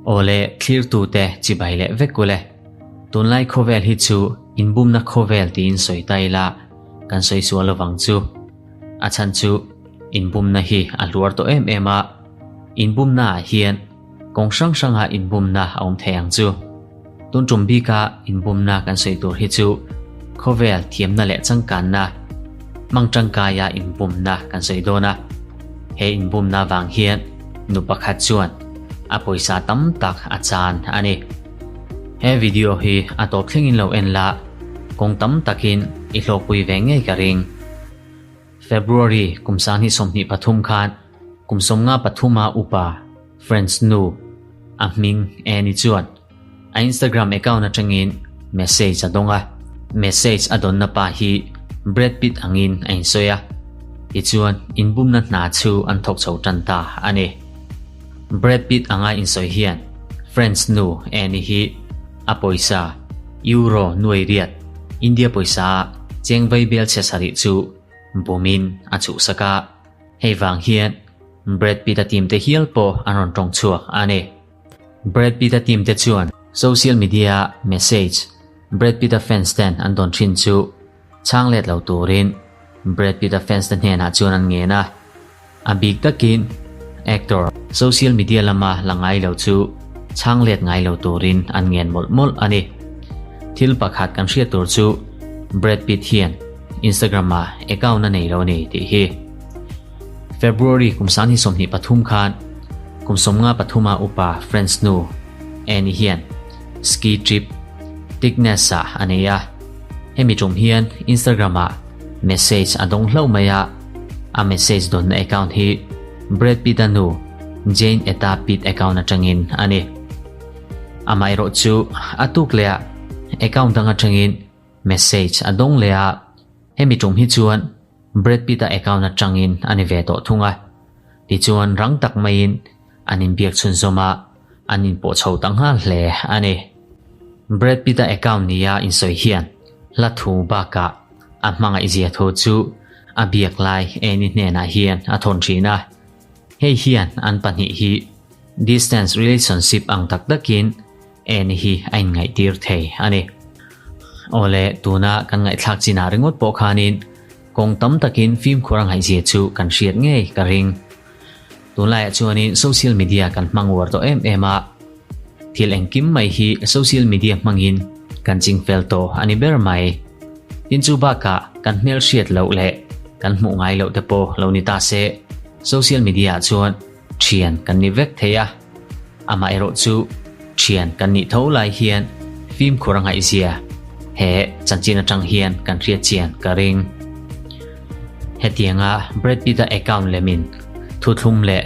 Awle thlirtute chibai leh vek ule. Tunlai khawvel hi chu inbumna khawvel tiin sawi ta ila kan sawi sual lovang chu. A chhan chu inbumna hi a hluar tawh em em a, inbumna ah hian kawng hrang hranga inbumna a awm thei ang chu. Tun tum bika inbumna kan sawi tur hi chu khawvel thiamna leh changkanna hmang tangkaia inbumna kan sawi dawn a. He inbumna vang hian nu pakhat chuan a pawisa tam tak a chan a ni. He video hi a tawp thlengin lo en la, kawng tam takin i hlawkpui ve ngei ka ring. February kum sanghnih 23 khan kum 53a upa French nu a hming Annie chuan a Instagram account atangin message a dawng a. Message a dawnna pa hi Brad Pitt angin a insawi a, tichuan inbumna hna chu an thawk chho tan ta a ni. Brad Pitt anga insawi hian French nu Annie hi a pawisa Euro nuai riat, India pawisa ah cheng vai bel chhe sarih chu bumin a chhuhsak a, hei vang hian Brad Pitt-a team te hial pawh an rawn tawng chhuak a ni. Brad Pitt-a team te chuan social media-ah message Brad Pitt-a fans ten an dawn thin chu chhang let lo turin Brad Pitt-a fans te hnenah chuan an ngen a. A bik takin actor social media lama la ngai lo chu chhang let ngai lo turin an ngen mawlh mawlh a ni. Thil pakhat kan hriat tur chu Brad Pitt hian Instagram-ah account a nei lo a ni tih hi. February kum 2023 khan kum 53a upa French nu Annie hian ski trip Tignes-ah a nei a. Hemi tum hian Instagram-ah message a dawng hlauh mai a, a message dawnna account hi Brad Pitt-a nu Jane Etta Pitt account atangin a ni. Amaherawh chu a tuk leh ah account dang atangin message a dawng leh a, hemi tum hi chuan Brad Pitt-a account atangin a ni ve tawh thung a. Tichuan rang tak maiin an inbiak chhunzawm a, an inpawh chho ta nghal hle a ni. Brad Pitt-a account nia insawi hian hla thu bakah a hmangaihzia thu chu a biak lai Annie hnenah hian a thawn thin a. Hei hian an pahnih hi distance relationship ang tak takin Annie hi a inngaihtir thei a ni. Awle, tuna kan ngaihthlak chinah ringawt pawh khanin kawng tam takin fimkhur a ngaihzia chu kan hriat ngei ka ring. Tunlaiah chuanin social media kan hmang uar tawh em em a, thil engkim mai hi social media hmangin kan ching fel tawh a ni ber mai. Tin chu bakah kan hmel hriat loh leh kan hmuh ngai loh te pawh lo ni ta se, social media ah chuan thian kan ni vek thei a. Amaherawh chu thian kan nih tho lai hian fimkhur a ngaihzia he chanchin atang hian kan hriat chian ka ring. Hetianga Brad Pitt-a account lemin thuthlum leh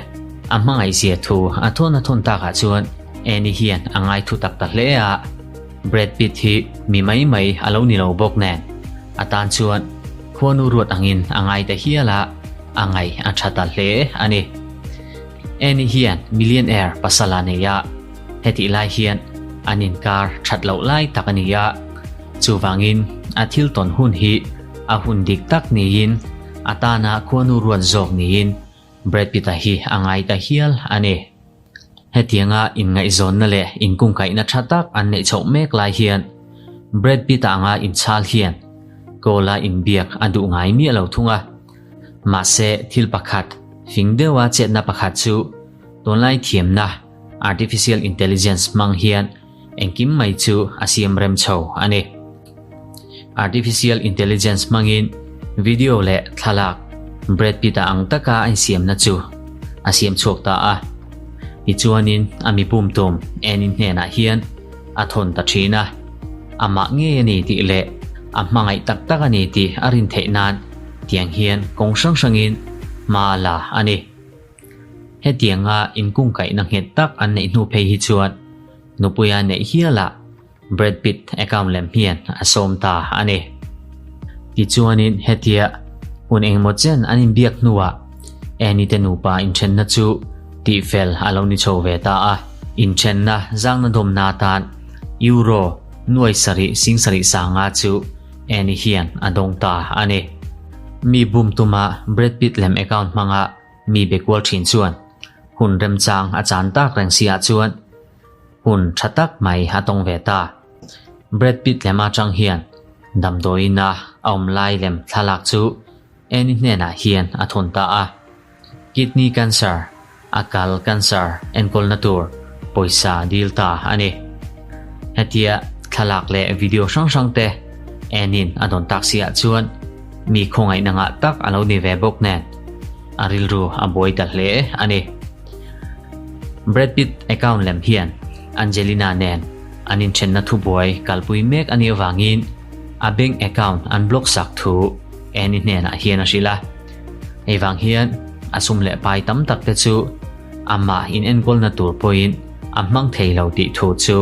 a hmangaihzia thu a thawn a thawn takah chuan Annie hian a ngai thu tak ta hle a, Brad Pitt hi mi mai mai a lo ni lo bawk nen a tan chuan khuanu ruat angin a ngai ta hial a, a ngaih a tha ta hle a ni. Annie hian millionaire pasal a nei a, hetih lai hian an inkar that loh lai tak a ni a, chuvangin a thil tawn hun hi a hun dik tak niin a tana khuanu ruat zawk niin Brad Pitt-a hi a ngai ta hial a ni. Hetianga inngaihzawnna leh inkungkaihna tha tak an neih chhoh mek lai hian Brad Pitt-a anga inchhal hian goal-a inbiak a duh ngai miah lo thung a. Mahse thil pakhat, fing deuha chetna pakhat chu tunlai thiamna, artificial intelligence, hmang hian engkim mai chu a siam rem chho a ni. Artificial intelligence hmangin video leh thlalak Brad Pitt-a ang taka a insiamna chu a siam chhuak ta a. Tichuanin a mipum tum Annie hnenah hian a thawn ta thin a. Amah ngei a ni tih leh a hmangaih tak tak a ni tih a rin theih nan tiang hian kawng hrang hrangin hma a la a ni. Hetianga inkungkaihna nghet tak an neih hnu phei hi chuan nupuia neih hialah Brad Pitt account lem hian a sawm ta a ni. Tichuanin hetia hun engemaw chen an inbiak hnuah Annie te nupa inthenna chu tihfel a lo ni chho ve ta a. Inthenna zangna dawmna atan Euro nuai sarih sing sarih sanga chu Annie hian a dawng ta a ni. Mi bum tuma Brad Pitt lem account hmanga mi be kual thin chuan. Hun remchang a chan tak reng si ah chuan hun tha tak mai a tawng ve ta. Brad Pitt lem atang hian damdawiin a a awm lai lem thlalak chu Annie hnenah hian a thawn ta a. Kidney cancer, a kal cancer enkawlna tur pawisa dil ta a ni. Hetia thlalak leh video hrang hrang te Annie-in a dawn tak si ah chuan mi khawngaihna ngah tak a lo ni ve bawk nen a rilru a buai ta hle a ni. Brad Pitt account lem hian Angelina nen an inthenna thubuai kalpui mek a nih avangin a bank account an block sak thu Annie hnenah hian a hrilh a. Hei vang hian a sum leh pai tam tak te chu amah inenkawlna tur pawhin a hmang thei lo tih thu chu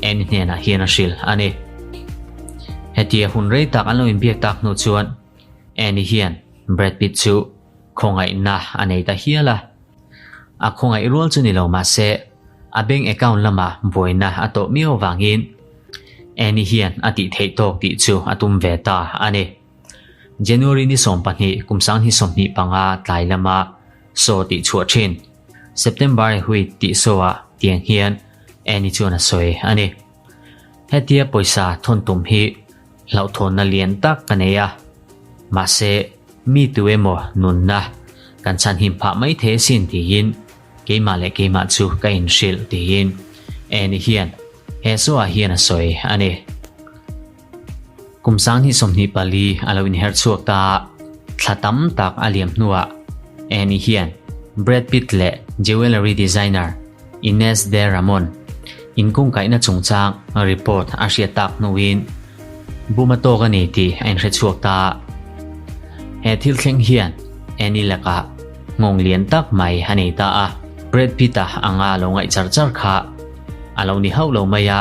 Annie hnenah hian a hrilh a ni. Hetia hun rei tak an lo inbiak tak hnu chuan Annie hian Brad Pitt chu khawngaihna a nei ta hial a. A khawngaih rual chu ni lo mahse a bank account lamah buaina a tawh miau avangin Annie hian a tih theih tawk tih chu a tum ve ta a ni. January ni 12 kum 2025 tlai lama saw tih chhuah thin. September e hui tih saw ah tiang hian Annie chuan a sawi a ni. Hetia pawisa thawn tum hi hlauhthawnna lian tak ka nei a. Mahse mi tu emaw nunna kan chhanhim phah mai thei asin tiin keimah leh keimah chu ka inhrilh tiin Annie hian he saw ah hian a sawi a ni. Kum 2024 a lo inher chhuak ta a, thla tam tak a liam hnuah Annie hian Brad Pitt leh jewellery designer Inez de Ramon inkungkaihna chungchang report a hriat tak hnuin bum a tawk a ni tih a inhre chhuak ta a. He thil thleng hian Annie lakah nghawng lian tak mai a nei ta a, Brad Pitt-a anga lo ngaih char char kha A lo ni hauh lo mai a,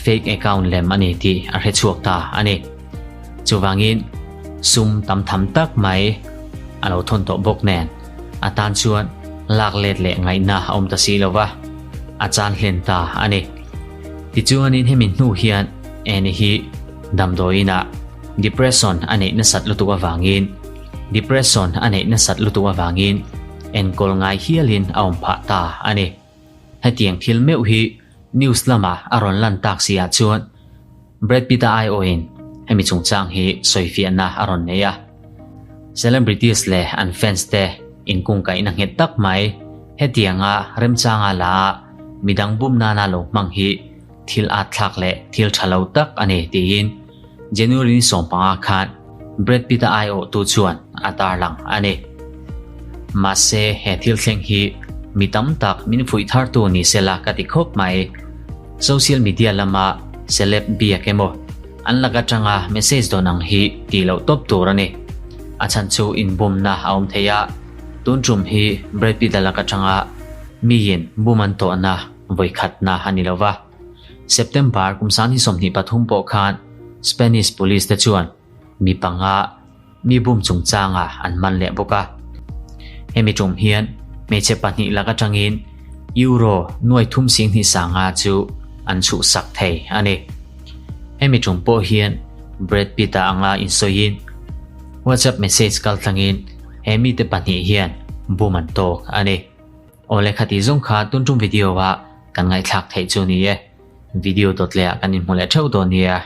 fake account lem a ni tih a hre chhuak ta a ni. Chuvangin, sum tam tham tak mai a lo thawn tawh bawk nen, a tan chuan lak let leh ngaihna a awm ta si lo va, a chan hlen ta a ni. Tichuanin hemi hnu hian Annie hi damdawiinah depression a neih nasat lutuk avangin depression a neih nasat lutuk avangin enkawl ngai hialin a awm phah ta a ni. Hetiang thil meuh hi news lamah a rawn lan tak si ah chuan Brad Pitt-a aiawhin hemi chungchang hi sawifiahna a rawn nei a. Celebrities leh an fans te inkungkaihna nghet tak mai hetianga remchanga la a midang bum nana lo hmang hi thil atthlak leh thil tha lo tak a ni tiin January ni 15 khan Brad Pitt-a aiawhtu chuan a tarlang a ni. Mahse he thil thleng hi mi tam tak min fuih thartu ni sela ka ti khawp mai. Social media lama celeb biak emaw an lak atanga message dawn ang hi tih loh tawp tur a ni. A chhan chu inbumna a awm thei a, tun tum hi Brad Pitt-a lak atanga miin bum an tawhna vawikhatna a ni lova. September kum 2023 pawh khan Spanish police te chuan mi panga mi bum chungchanga an man leh bawk a. Hemi tum hian hmeichhe pahnih lak atangin Euro nuai thum sing hnih sanga chu an chhuhsak thei a ni. Hemi tum pawh hian Brad Pitt-a anga insawiin WhatsApp message kaltlangin he mite pahnih hian bum an tawk a ni. Awle khati zawng kha tun tum video ah kan ngaihthlak theih chu ni e. Video dawt leh ah kan inhmu leh theuh dawn nia.